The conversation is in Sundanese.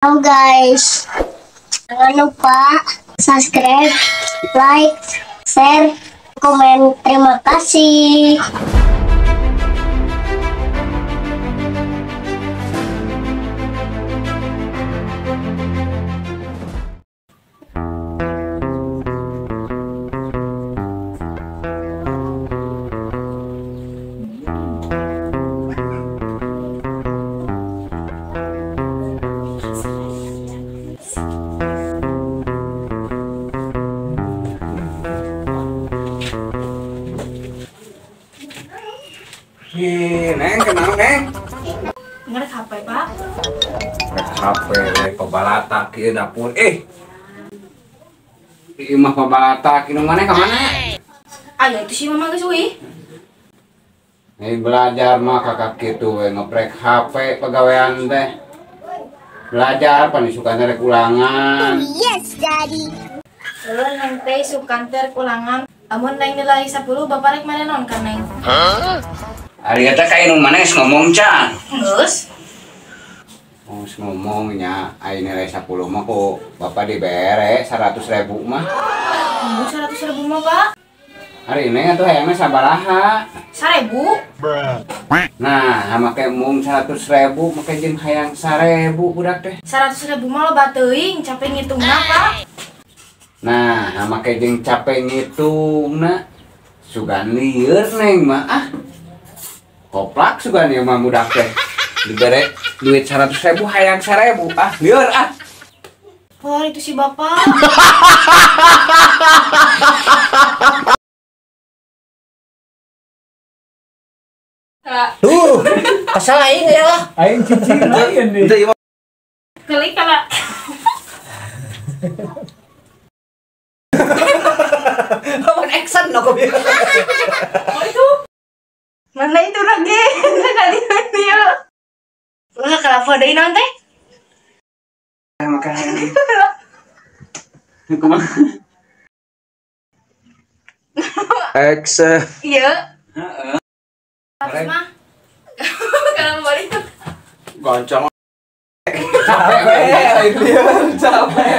Halo guys, jangan lupa subscribe, like, share, komen. Terima kasih. Neng, kenal Neng? Ngerek HP, Pak. Ngerek HP, pabalatak ieu dapur. Ieu mah pabalatak, ieu mana ka mana? Aya itu si mama geus euy. Belajar mah kakak kitu we ngoprek HP pagawean teh. Belajar pan sukana rek ulangan. Yes, Daddy. Ulun neng teh sukan teh rek ulangan. Amun neng nilai 10 bapak rek mana non kan neng? Hah? Ari eta ka indung maneh geus ngomong can? Geus. Oh, geus ngomong nya, ari nilai 10 mah ku bapak dibere 100.000 mah. Embung 100.000 mah, Pak. Ari neng atuh hayangna sabaraha? 1.000. Nah, make embung 100.000 make jeung hayang 1.000 budak teh. 100.000 mah loba teuing, capek ngitungna, Pak. Nah, make jeung capek ngitungna. Sugan lieur neng mah ah. Koplak sugan ieu mah budak teh. Dibere duit 100.000 hayang 1.000 ah, lieur ah. Oh, itu si bapak. Duh, kesel aing ya. Aing cicing lain nih. Kali kala. Kamu action no kok. Oh itu. Mana itu lagi? Kali dia. Wah, kalau deui naon teh? Makan. Kumaha? Action. Iya. Heeh. Terus mah. Kalau mau balik tuh. Goncong. Capek, capek.